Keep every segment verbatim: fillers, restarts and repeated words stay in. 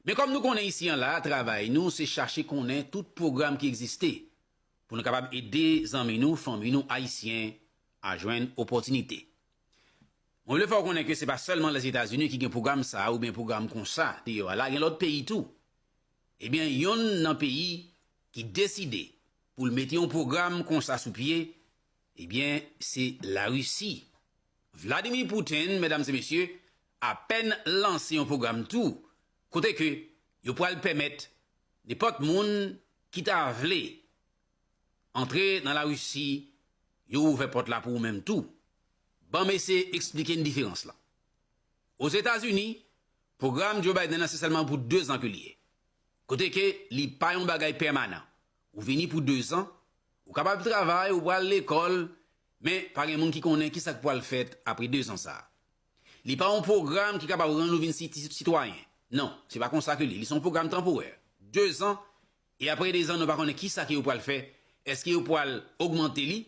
Men kòm nou konnen isi an la, travay nou se chache konnen tout pwogram ki egziste pou nou kapab ede zanmi nou, fanmi nou ayisyen a jwenn opòtinite. Mwen vle fè w konnen ke se pa sèlman Lèzetazini ki gen pwogram sa a oubyen pwogram konsa deyò a. La gen lòt peyi tou. Ebyen, yonn nan peyi ki deside pou l mete yon pwogram konsa sou pye, ebyen, se Larisi. Vladimir Putin, medam e mesye, apèn lanse yon pwogram tou, kote ke yo pral pèmèt nenpòt moun ki ta vle antre nan Larisi, yo ouvè pòt la pou ou menm tou. Ban m eseye eksplike n diferans lan. Ozetazini, pwogram Joe Biden nan se sèlman pou dezan ke li ye. Kote ke li pa yon bagay pèmanan. Ou vini pou dezan, ou kapab travay, ou pral lekòl, men pa gen moun ki konnen kisa k pral fèt apre dezan sa a. Li pa yon pwogram ki kapab rann ou vin siti-, sitwayen. Non, se pa konsa ke li. Li se yon pwogram tanporè. Dezan, e apre dezan, nou pa konnen kisa ke yo pral fè. Èske yo pral ogmante li?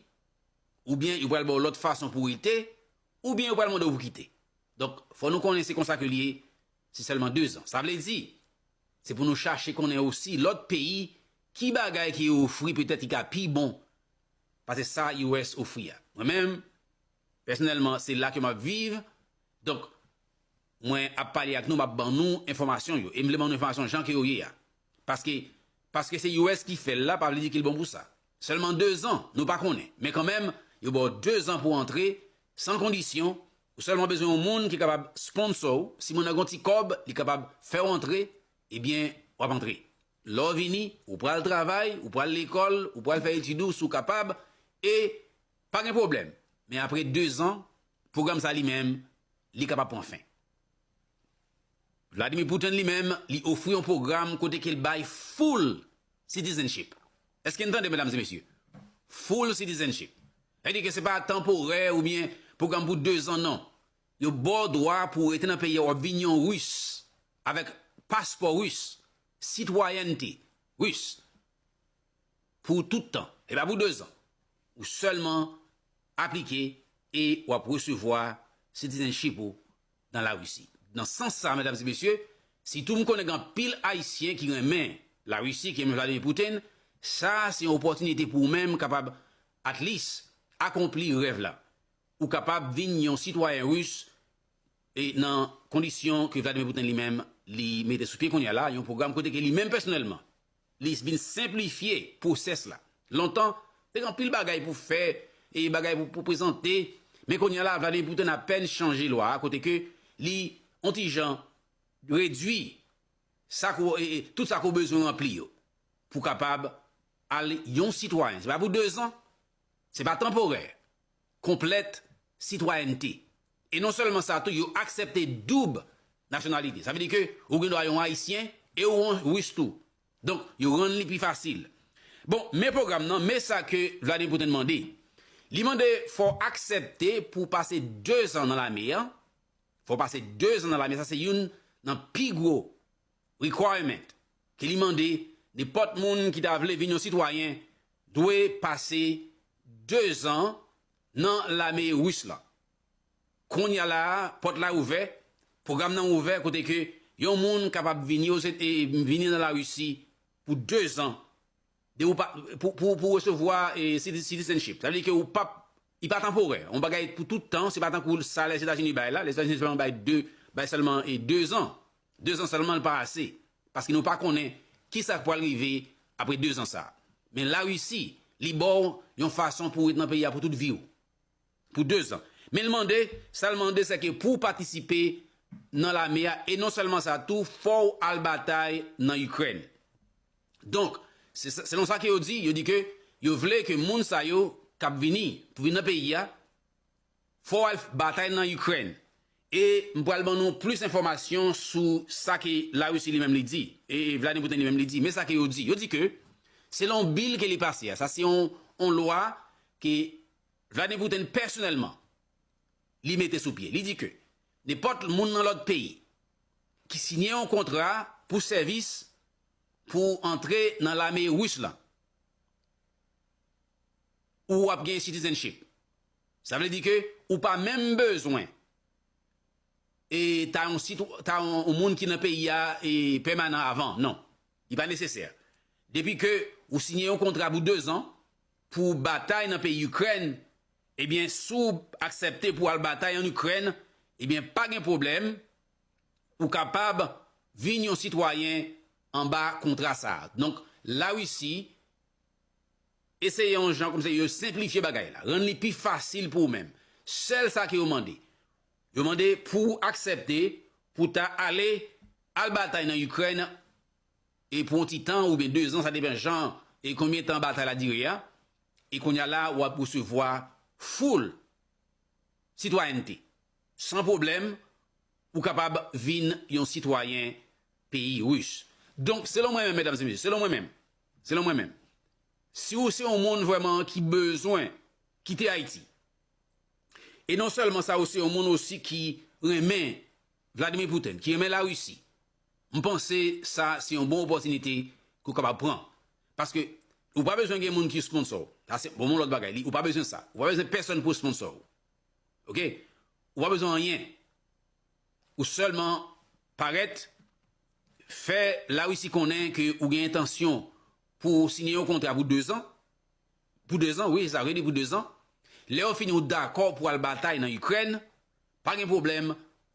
Oubyen yo pral ba w lòt fason pou w rete? Oubyen yo pral mande w pou kite? Donk, fò nou konnen se konsa ke li ye, se sèlman dezan. Sa vle di, se pou nou chache konnen osi lòt peyi, ki bagay ke yo ofri petèt ki ka pi bon pase sa U S ofri a. Mwen menm, pèsonèlman, se la ke m ap viv. Donk, mwen ap pale ak nou, m ap ban nou enfòmasyon yo. E m vle ban nou enfòmasyon jan ke yo ye a. Paske, paske se U S ki fè l la, pa vle di ke l bon pou sa. Sèlman dezan, nou pa konnen. Men kanmenm, yo ba w dezan pou w antre, san kondisyon, ou sèlman bezwen yon moun ki kapab sponsò w. Si moun nan gen yon ti kòb, li kapab fè w antre, ebyen, w ap antre. Lè w vini, ou pral travay, ou pral lekòl, ou pral fè etid ou si w kapab, e pa gen pwoblèm. Men apre dezan, pwogram sa li menm, li kapab pran fen. Vladimir Putin li menm, li ofri yon pwogram kote ke l bay full citizenship. Èske n tande, medam e mesye? Full citizenship. Sa vle di ke se pa tanporè oubyen pwogram pou dezan, non. Yo ba w dwa pou w rete nan peyi a, w ap vin yon Ris, avèk paspò Ris, sitwayènte Ris, pou tout tan. E pa pou dezan. Ou sèlman aplike e w ap resevwa citizenship ou nan Larisi. Nan sans sa, medam e mesye, sitou m konnen gen anpil Ayisyen ki renmen Larisi, ki renmen Vladimir Putin, sa se yon opòtinite pou ou menm kapab, at least, akonpli rèv la. Ou kapab vin yon sitwayen Ris, e nan kondisyon ke Vladimir Putin li menm, li mete sou pye kounye a la, yon pwogram kote ke li menm pèsonèlman, li vin senplifye pwosès la. Lontan, te gen anpil bagay pou fè, e bagay pou, pou prezante, men kounye a la, Vladimir Putin apèn chanje lwa a, kote ke li, yon ti jan, redui sa ke w, e, e, tout sa ke w bezwen ranpli yo, pou kapab al yon sitwayen. Se pa pou dezan, se pa tanporè, konplèt sitwayènte. E non sèlman sa tou, yo aksepte doub nasyonalite. Sa vle di ke ou gen dwa yon Ayisyen e ou yon Ris tou. Donk, yo rann li pi fasil. Bon, men pwogram nan, men sa ke Vladimir Putin mande. Li mande fò w aksepte pou w pase dezan nan lame a. Fò w pase dezan nan lame. Sa se youn nan pi gwo requirement ke li mande, nenpòt moun ki ta vle vin yon sitwayen dwe pase dezan nan lame Ris lan. Kounye a la a, pòt la ouvè, pwogram nan ouvè kote ke yon moun kapab vini, oze, e, vini nan Larisi pou dezan, de ou pa, pou, pou, pou resevwa, e, citi-, citizenship. Sa vle di ke ou p ap, li pa tanporè. Yon bagay pou tout tan, se pa tankou sa Lèzetazini bay la. Lèzetazini sèlman bay de, bay sèlman, e, dezan. Dezan sèlman, li pa ase. Paske nou pa konnen kisa k pral rive apre dezan sa a. Men Larisi, li ba w yon fason pou w ret nan peyi a pou tout vi w. Pou dezan. Men l mande, sa l mande, se ke pou w patisipe nan lame a, e non sèlman sa tou, fò w al batay nan Ikrèn. Donk, se, se, selon sa ke yo di, yo di ke yo vle ke moun sa yo k ap vini, pou vin nan peyi a, fò w al batay nan Ikrèn. E m pral ban nou plis enfòmasyon sou sa ke Larisi li menm li di, e, e Vladimir Putin li menm li di. Men sa ke yo di. Yo di ke, selon bil ke li pase a, sa se yon, yon lwa ke Vladimir Putin pèsonèlman, li mete sou pye. Li di ke nenpòt moun nan lòt peyi ki siyen yon kontra pou sèvis pou antre nan lame Ris lan, ou ap gen citizenship. Sa vle di ke ou pa menm bezwen e ta yon sitwa, ta yon, yon moun ki nan peyi a e pèmanan avan. Non. Li pa nesesè. Depi ke ou siyen yon kontra pou dezan pou batay nan peyi Ikrèn, ebyen, si w aksepte pou al batay an Ikrèn, ebyen, pa gen pwoblèm, ou kapab vin yon sitwayen anba kontra sa a. Donk, Larisi eseye yon jan kòmsi yo senplifye bagay la, rann li pi fasil pou ou menm. Sèl sa ke yo mande, yo mande pou w aksepte pou w ta ale al batay nan Ikrèn e pou yon ti tan oubyen dezan, sa depann jan e konbyen tan batay la dire a. E kounye a la, w ap resevwa full sitwayènte. San pwoblèm, ou kapab vin yon sitwayen peyi Ris. Donk, selon mwen menm, medam e mesye, selon mwen menm, selon mwen menm, si w se yon moun vrèman ki bezwen kite Ayiti, e non sèlman sa, ou se yon moun osi ki renmen Vladimir Putin, ki renmen Larisi, m panse sa se yon bon opòtinite ke w kapab pran. Paske ou pa bezwen gen moun ki sponsò w. Sa se bon, yon lòt bagay. Li, ou pa bezwen sa. Ou pa bezwen pèsonn pou sponsò w. Oke? Ou pa bezwen anyen. Ou sèlman parèt, fè Larisi konnen ke ou gen entansyon pou w siyen yon kontra pou dezan. Pou dezan, wi, sa vle di pou dezan. Lè yo fini, ou dakò pou al batay nan Ikrèn, pa gen pwoblèm,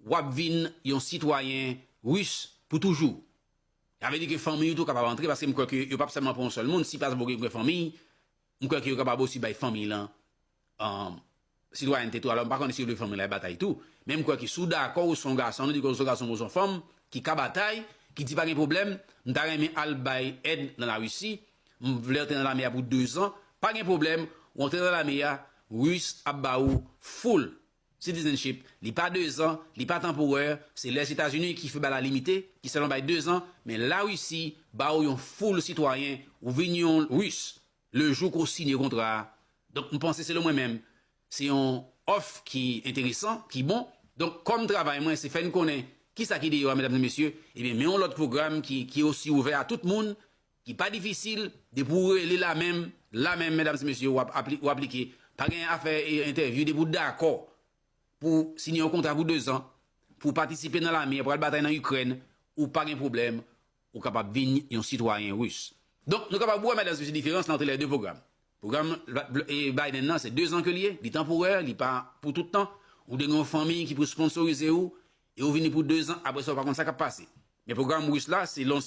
w ap vin yon sitwayen Ris pou toujou. Sa vle di ke fanmi w tou kapab antre, paske m kwè ke yo p ap sèlman pran yon sèl moun, si pa egzanp ou gen fanmi, m kwè ke yo kapab osi bay fanmi lan, um, sitwayènte tou. Alò, m pa konnen si yo vle fanmi la batay tou. Men m kwè ke si w dakò, ou se yon gason, nou di ke ou se yon gason, ou se yon fanm, ki ka batay, ki di pa gen pwoblèm, m ta renmen al bay èd nan Larisi, m vle antre nan lame a pou dezan, pa gen pwoblèm, ou antre nan lame a, Ris ap ba ou full citizenship, li pa dezan, li pa tanporè, se Lèzetazini ki fè bagay la limite, ki sèlman bay dezan, men Larisi ba ou yon full sitwayen, ou vin yon Ris, le jou ke w siyen kontra a. Donk, m panse, selon mwen menm, se yon òf ki enteresan, ki bon. Donk, kòm travay mwen, se fè n konnen kisa ki deyò a, medam e mesye, ebyen, men yon lòt pwogram ki, ki osi ouvè a tout moun, ki pa difisil, depi w rele la menm, la menm, medam e mesye, w ap apli-, w aplike. Pa gen afè, e, entèvyou, depi w dakò pou siyen yon kontra pou dezan, pou w patisipe nan lame a, pou al batay nan Ikrèn, ou pa gen pwoblèm, ou kapab vin yon sitwayen Ris. Donk, nou kapab wè, medam e mesye, diferans la ant lè de pwogram. Pwogram, e, Biden nan, se dezan ke li ye, li tanporè, li pa pou tout tan. Ou gen yon fanmi ki pou sponsorize ou, e ou vini pou dezan, apre sa, ou pa konn sa k ap pase. Men pwogram Ris la, se lon